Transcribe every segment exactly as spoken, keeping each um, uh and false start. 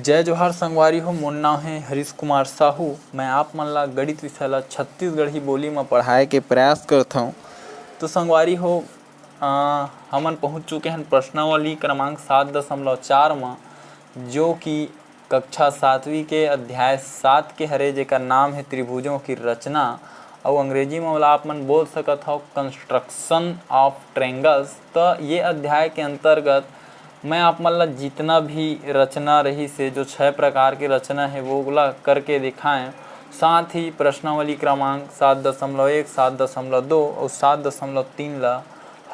जय जोहार संगवारी हो, मोर नाव हे हरीश कुमार साहू। मैं आप मन ला गणित विषय ला छत्तीसगढ़ी बोली म पढ़ाए के प्रयास करथौं। तो संगवारी हो, अ, हमन पहुंच चुके हन प्रश्नावली क्रमांक सात दशमलव चार म, जो कि कक्षा सातवीं के अध्याय सात के हरे, जेकर नाम हे त्रिभुजों की रचना, अउ अंग्रेजी म ओला आप मन बोल सकत हव construction of triangles। त ये अध्याय के अंतर्गत मैं आप मन ला जितना भी रचना रहिस हे, जो छह प्रकार के रचना हे, वो ला करके दिखाएं। साथ ही प्रश्नावली क्रमांक सात दशमलव एक, सात दशमलव दो अउ सात दशमलव तीन ला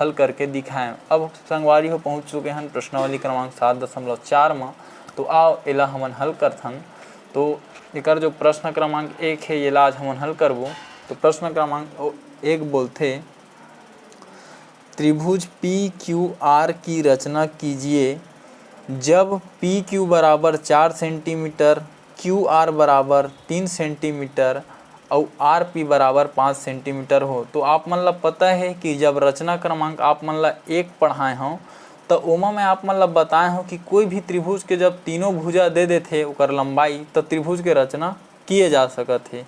हल करके दिखाएं। अब संगवारी हो, पहुंच चुके हन प्रश्नावली क्रमांक सात दशमलव चार म। तो आओ, एला हमन हल करथन। तो एकर जो प्रश्न क्रमांक एक हे, येला आज हमन हल करबो। तो प्रश्न क्रमांक ओ-, एक बोलथे, त्रिभुज पी क्यू आर की रचना कीजिए, जब पी क्यू बराबर चार सेंटीमीटर, क्यू आर बराबर तीन सेंटीमीटर अउ आर पी बराबर पाँच सेंटीमीटर हो। तो आप मन ला पता हे कि जब रचना क्रमांक आप मन ला एक पढ़ाए हौं, त ओमा मैं आप मन ला बताए हौं कि कोई भी त्रिभुज के जब तीनों भुजा दे देथे ओकर लंबाई, त त्रिभुज के रचना किए जा सकत हे।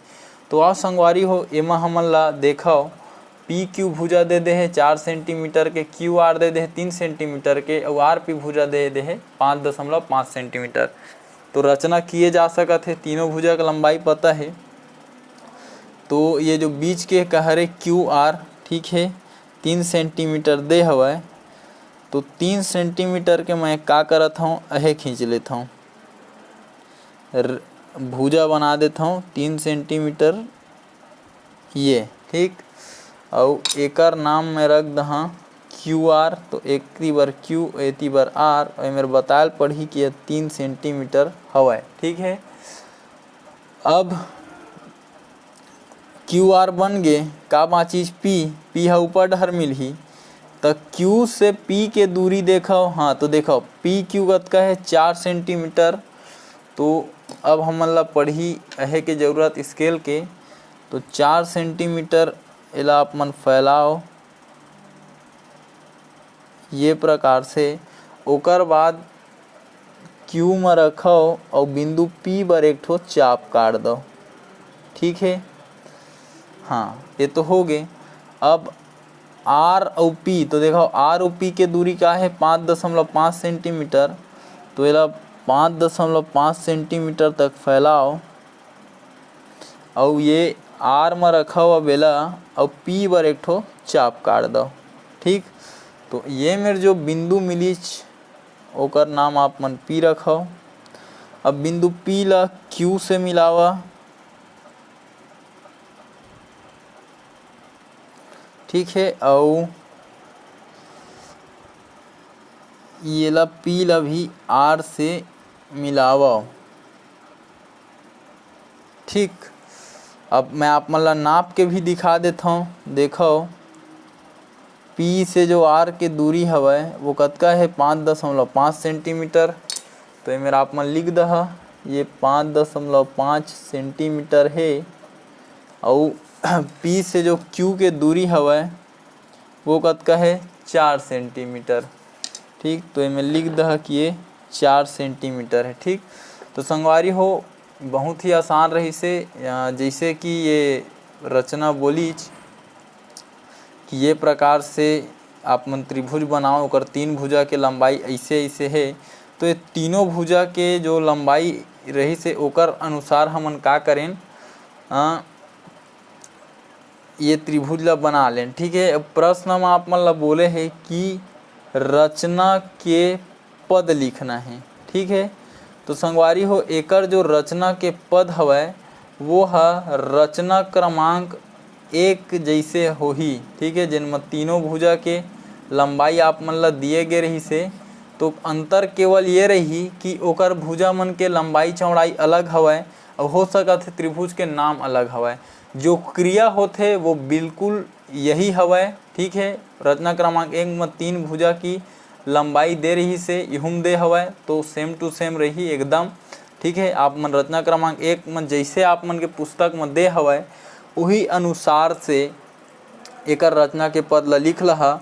तो आओ संगवारी हो, एमा हमन ला देखव, पी क्यू भुजा दे दे हे चार सेंटीमीटर के, क्यू आर दे दे हे तीन सेंटीमीटर के, अउ आर पी भुजा दे दे हे पाँच दशमलव पाँच सेंटीमीटर। तो रचना किए जा सकत हे, तीनों भुजा के लंबाई पता हे। तो ये जो बीच के का हरे क्यू आर, ठीक हे, तीन सेंटीमीटर दे हवय। तो तीन सेंटीमीटर के मैं का करत हौं, अहे खींच लेत हौं, र-, भुजा बना देत हौं तीन सेंटीमीटर ये, ठीक। अउ एकर नाम मैं रख दहां क्यू आर, तो एती बर क्यू, एती बर आर, अउ एमेर बतायल पड़ही कि ये तीन सेंटीमीटर हवय, ठीक हे। अब क्यू आर बन गे, का बाँचिस पी, पी ह ऊपर डहर मिलही, त क्यू से पी के दूरी देखव, हाँ, तो देखव पी क्यू कतका हे, चार सेंटीमीटर। तो अब हमन ला पड़ही अहे के जरूरत स्केल के, तो चार सेंटीमीटर एला आप मन फैलाव ये प्रकार से। ओकर बाद क्यू म रखव अउ बिंदु पी बर एक ठो चाप काट दव, ठीक हे। हाँ, ये तो हो गे। अब आर अउ पी, तो देखव आर अउ पी के दूरी का हे, पाँच दशमलव पाँच सेंटीमीटर। तो एला पाँच दशमलव पाँच सेंटीमीटर तक फैलाव अउ ये आर म रखव अब एला, अउ पी बर एक ठो चाप काट दव, ठीक। तो ये मेर जो बिंदु मिलिच, ओकर नाम आप मन पी रखव। अब बिंदु पी ला क्यू से मिलावा, ठीक हे, अउ येला पी ला भी आर से मिलावव, ठीक। अब मैं आप मन ला नाप के भी दिखा देथव, देखव पी से जो आर के दूरी हवय वो कतका हे, पाँच दशमलव पाँच सेंटीमीटर। तो एमेर आप मन लिख दहा, ये पाँच दशमलव पाँच सेंटीमीटर हे। अउ पी से जो क्यू के दूरी हवय वो कतका हे, चार सेंटीमीटर, ठीक। तो एमे लिख दहा कि ये चार सेंटीमीटर हे, ठीक। तो संगवारी हो, बहुत ही आसान रहिस हे, अ, जइसे कि ये रचना बोलिच कि ये प्रकार से आप मन त्रिभुज बनाओ, ओकर तीन भुजा के लंबाई ऐसे ऐसे हे। तो ये तीनों भुजा के जो लंबाई रहिस हे ओकर अनुसार हमन का करेन, अ, ये त्रिभुज ला बना लेन, ठीक हे। अब प्रश्न म आप मन ला बोले हे कि रचना के पद लिखना हे, ठीक हे। तो संगवारी हो, एकर जो रचना के पद हवय वो ह रचना क्रमांक एक जैसे होही, ठीक हे, जेन म तीनों भुजा के लंबाई आप मन ला दिए गे रहिस हे। तो अंतर केवल ये रही कि ओकर भुजा मन के लंबाई चौड़ाई अलग हवय, अउ हो सकत हे त्रिभुज के नाम अलग हवय। जो क्रिया होथे वो बिल्कुल यही हवय, ठीक हे। रचना क्रमांक एक म तीन भुजा की लंबाई दे रहिस हे, इहू म दे हवय, तो same to same रही एकदम, ठीक हे। आप मन रचना क्रमांक एक म जैसे आप मन के पुस्तक म दे हवय, उही अनुसार से एकर रचना के पद ल लिख लहा।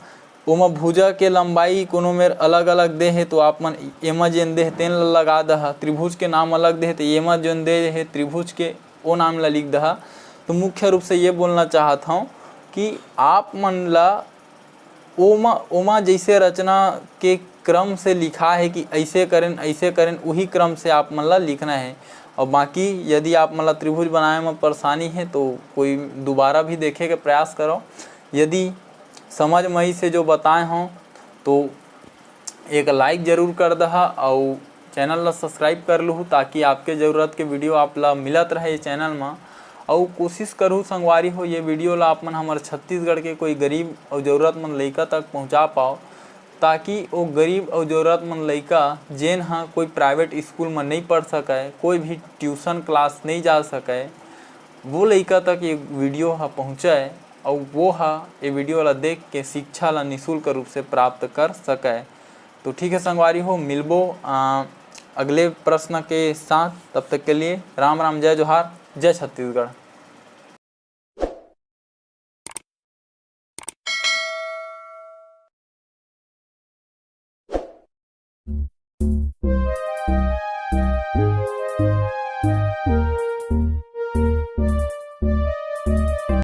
ओमा भुजा के लंबाई कोनो मेर अलग-अलग दे हे, तो आप मन एमा जेन दे हे, तेन ल लगा दहा। त्रिभुज के नाम अलग दे हे, तो एमा जेन दे हे त्रिभुज के, ओ नाम ल लिख दहा। तो मुख्य रूप से ये बोलना चाहत हौं कि आप मन ल ओमा, ओमा जैसे रचना के क्रम से लिखा हे कि ऐसे करेन, ऐसे करेन, उही क्रम से आप मन ल लिखना हे। और बाकी यदि आप मन ल त्रिभुज बनाए म परेशानी हे, तो कोई दोबारा भी देखे के प्रयास करो। यदि समझ म आइस हे जो बताए हौं, तो एक like जरूर कर दहा, अउ channel ला subscribe कर लूहू, ताकि आपके जरूरत के video आप ला मिलत रहे ये channel मा। अउ कोशिश करहू संगवारी हो, ये video ला आप मन हमर छत्तीसगढ़ के कोई गरीब अउ जरूरतमंद लइका तक पहुँचा पाओ, ताकि वो गरीब अउ जरूरतमंद लइका, जेन ह कोई private school म नहीं पढ़ सकय, कोई भी tuition class नहीं जा सकय, वो लइका तक ये video ह पहुँचय, अउ वो ह ये video ला देख के शिक्षा ला निशुल्क रूप से प्राप्त कर सकय। तो ठीक है संगवारी हो, मिलबो, अ, अगले प्रश्न के साथ। तब तक के लिए राम राम, जय जोहार, जय छत्तीसगढ़।